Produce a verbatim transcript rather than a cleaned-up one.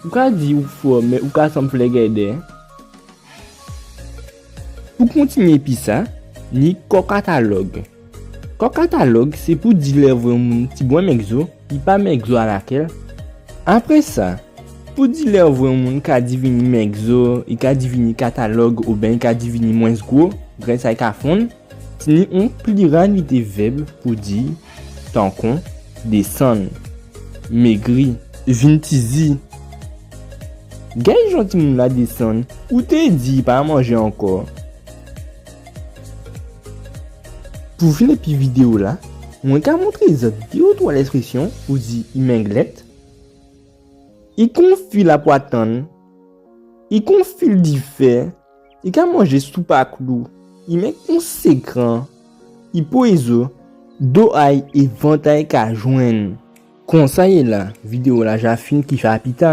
Ou ka di ou fò, men ou ka sanm flègèdè. Pou kontinyé épi sa, ni kò katalòg. Kò katalòg, sé pou di lè ou vwè on moun tibwen mègzo, i pa mègzo alakèl. Apré sa, pou di lè ou vwè on moun ka divini mègzo, i ka divini katalòg, oben i ka divini mwens gwo, grès a-y ka fonn. Tini on pliralité vèb pou di, tankon, désann, mégri, vin tizi. Gay jan timoun-la désann, ou té di i pa manjé ankò. Pou fin épi vidéo-la, mwen ka montré zòt dé ou twa lèspresyon pou di i menglèt, i kon fil a pwatann, i kon fil difè, i ka manjé soup a klou, i menm kon sékran, i pwézo, do a-y é vant a-y ka jwenn. Konsa yé la, vidéo-la ja fin, ki fè a pita.